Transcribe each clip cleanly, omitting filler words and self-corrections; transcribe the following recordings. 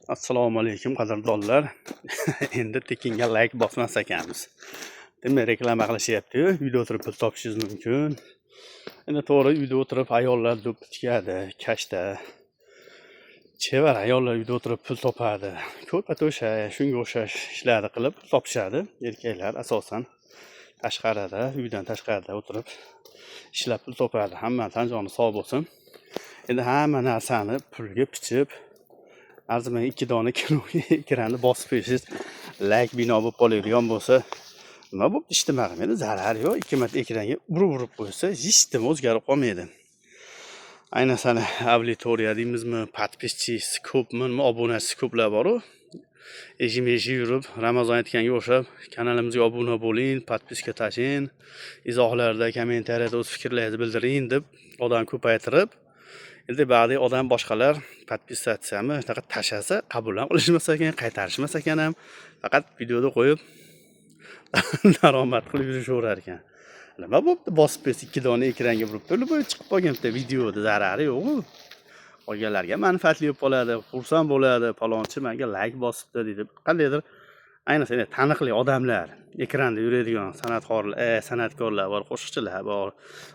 Assalomu alaykum, qadrdonlar. Endi tekinga layk bosmas ekanmiz. Demak, reklama qilishyapti-yu, uyda o'tirib pul topishingiz mumkin. Endi to'g'ri, uyda o'tirib ayollar do'ppi tikadi, kashta. Chevar ayollar uyda o'tirib pul topadi. Ko'rpa to'shak, shunga o'xshash ishlarni qilib pul topishadi. Erkaklar asosan tashqarida, uydan tashqarida o'tirib ishlab pul topadi. Hammani tan joni sog' bo'lsin. Endi hamma narsani pulga pichib, arzimagan ikki dona kino ekranni bosib qo'yishingiz layk bino bo'lib qoladigan bo'lsa, nima bo'pti, ijtimoiy qilmaydi, zarari yo'q. Ikki marta ekranga urib urib qo'ysa, hech nima o'zgarib qolmaydi. Ayniqsa, auditoriya deymizmi, подписчик si ko'pmi, nima, obunachisi ko'plar boru, eshik eshik yurib, Ramazon aytganga o'xshab, "Kanalimizga obuna bo'ling, подписка tashlang, izohlarda, kommentariyada o'z fikrlaringizni bildiring" deb odam ko'paytirib, endi ba'zi odam boshqalar подписаться mi shunaqa tashlasa, qabul ham qilishmas ekan, qaytarishmas ekan ham, faqat videoda qo'yib daromad qilib yurishaverar ekan. Nima bo'pti, bosib qo'ysa ikki dona ekranga urib, любой chiqib qolgan bitta videoda zarari yo'qu. Qolganlarga manfaatli bo'lib qoladi, xursand bo'ladi, "Palonchi menga layk bosibdi", deydi. Qandaydir, ayniqsa, endi taniqli odamlar, ekranda yuradigan san'atkorlar, san'atkorlar bor, qo'shiqchilar bor,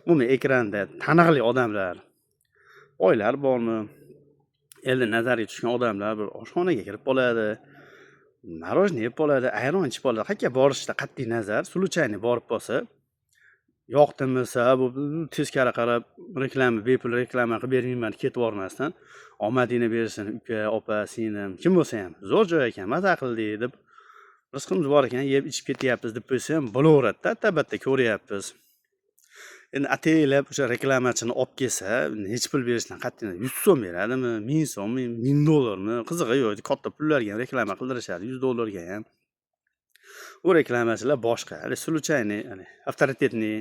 umuman ekranda taniqli odamlar, boylar bormi, elni nazariga tushgan odamlar bir oshxonaga kirib qoladi, мороженое yeb qoladi, ayron ichib qoladi. Qayerga borishdan qat'iy nazar, случайно borib qolsa, yoqdimi desa, bu teskari qarab, reklama, bepul reklama qilib bermayman deb ketib yubormasdan, "Omadingni bersin, uka, opa, singlim, kim bo'lsa ham, zo'r joy ekan, maza qildik" deb, "Rizqimiz bor ekan, yeb ichib ketyapmiz" deb qo'ysa ham bo'laveradida, albatta ko'ryapmiz. Endi ataylab o'sha reklamachini olib kelsa, nechi pul berishidan qat'iy nazar, 100 so'm beradimi, 1000 so'mmi, 1000 dollarmi, qizig'i yo'q. Katta pullarga ham reklama qildirishadi, 100 dollarga ham. U reklamachilar boshqa, hali случайный, авторитетный,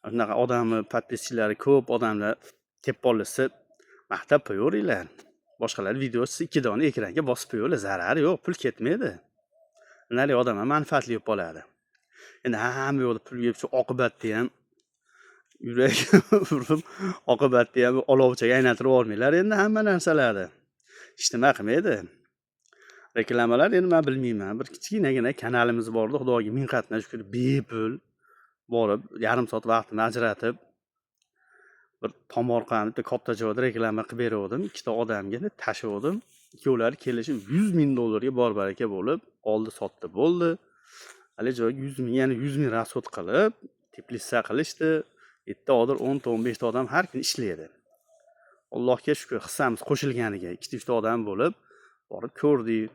shunaqa odamni подписчик lari ko'p odamlar kelib qolishsa, maqtab qo'yaveringlar. Boshqalar videosi ikki dona ekranga bosib qo'yaverlar, zarari yo'q, pul ketmaydi. Narigi odam ham manfaatli bo'lib qoladi. Endi hamma yoqda pulga shu oqibatda ham yurak urib, oqibatda ham olovchaga aylantirib yubormanglar endi hamma narsalarni. Hech nima qilmaydi. Reklamalar endi man bilmayman. Bir kichkinagina kanalimiz bordi, Xudoga ming qatna shukur, bepul borib, yarim soat vaqtimni ajratib, bir tomorqani bitta katta joyda reklama qilib beruvdim. Ikkita odamga tashuvdim. Ikkovlari kelishib 100 000 dollarga bor baraka bo'lib, oldi sotdi bo'ldi. Haligi joyga 100 000, ya'ni 100 000 расход qilib, теплица qilishdi. Yetti hozir 10 ta, 15 ta odam har kuni ishlaydi. Allohga shukur, hissamiz qo'shilganiga ikkita, uchta odam bo'lib borib ko'rdik.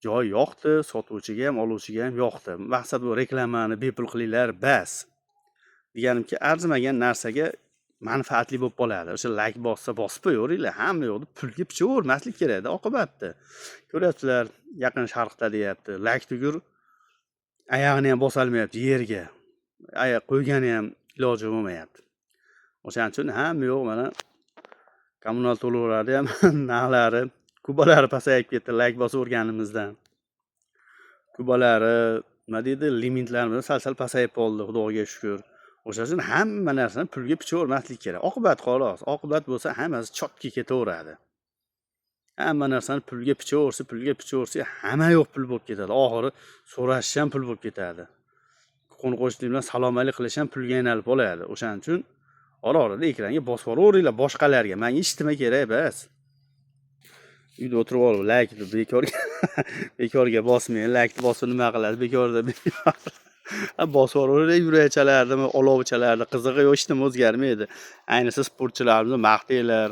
Joy yoqdi, sotuvchiga ham, oluvchiga ham yoqdi. Maqsad bu reklamani bepul qilinglar, bas. Deganimki, arzimagan narsaga manfaatli bo'lib qoladi. O'sha layk bossa, bosib qo'yaveringlar. Hamma yoqda pulga pichavermaslik kerakda oqibatda. Ko'ryapsizlar, Yaqin Sharqda deyapti. Layk tugur, oyog'ini ham bosolmayapti yerga. Oyoq qo'ygani ham iloji bo'lmayapti. O'shaning uchun hamma yoq mana kommunal to'lovlarni ham narxlari, kubalari pasayib ketdi layk bosaverganimizdan. Kubalari, nima deydi, limitlarimiz sal sal pasayib qoldi, Xudoga shukur. O'sha uchun hamma narsani pulga pichavermaslik kerak. Oqibat xolos. Oqibat bo'lsa, hammasi чётко ketaveradi. Hamma narsani pulga pichaversa, pulga pichaversa, hamma yoq pul bo'lib ketadi. Oxiri so'rashish ham pul bo'lib ketadi. Qo'ni qo'shnilik bilan salom alik qilish ham pulga aylanib qoladi. O'shaning uchun ora orada ekranga bosib yuboraveringlar boshqalarga. Manga hech nima kerak emas. Uyda o'tirib olib layk bekorga bekorga bosmang. Laykni bosib nima qiladi? Bekorda bekor. Bosib yuboravering yurakchalarni, olovchalarni, qizig'i yo'q, hech nima o'zgarmaydi. Ayniqsa sportchilarimizni maqtanglar.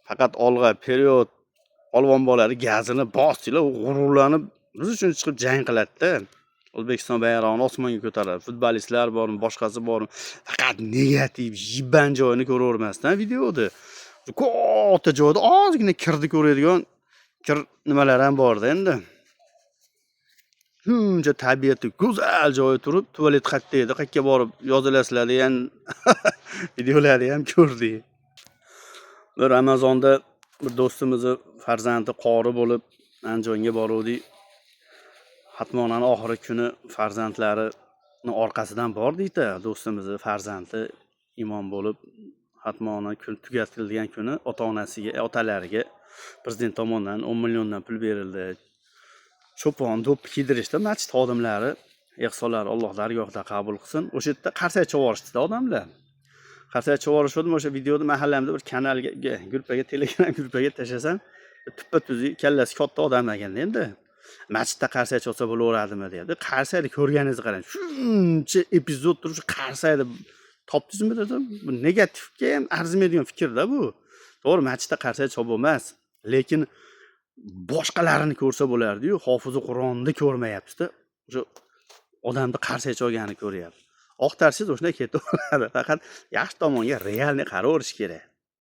Faqat olg'a, вперёд, polvon bolani gazini bosinglar, u g'ururlanib biz uchun chiqib jang qiladida. O'zbekiston bayrog'ini osmonga ko'taradi. Futbolistlar bormi, boshqasi bormi, faqat negativ, jibban joyini ko'ravermasdan videoda. Katta joyda ozgina kirni ko'radigan kir nimalar ham borda endi. Shuncha tabiatda go'zal joyi turib, tualet qayerda edi, qayerga borib yozilasizlar degan videolarni ham ko'rdik. Bir Ramazonda bir do'stimizni farzandi qori bo'lib, Andijonga boruvdik. Xatmonani oxirgi kuni farzandlarini orqasidan bordikda, do'stimizni farzandi imom bo'lib, xatmona kun tugatilgan kuni ota onasiga, otalariga Prezident tomonidan 10 milliondan pul berildi. Cho'pon do'ppi kiydirishda masjid xodimlari ehsonlari Alloh dargohida qabul qilsin. O'sha yerda qarsak chavvorishdi odamlar. Qarsak chavorishdim o'sha videoni mahallamda bir kanalga, gruppaga, Telegram gruppaga tashlasam, tuppa tuzuk kallasi katta odam ekanda endi. Masjidda qarsak chalsa bo'laveradimi deyapti. Qarsakni ko'rganingizni qarang. Shuncha epizod turib shu qarsakni topdingizmi dedim. Bu negativga ham arzimaydigan fikrda bu. To'g'ri, masjidda qarsak chalib bo'lmas, lekin boshqalarini ko'rsa bo'lardi-yu, hofizi Qur'onni ko'rmayapti-da. O'sha odamni qarsak chalganini ko'ryapti. Oqtarsangiz o'shanda ketaveradi. Faqat yaxshi tomonga реальный qaraverish kerak.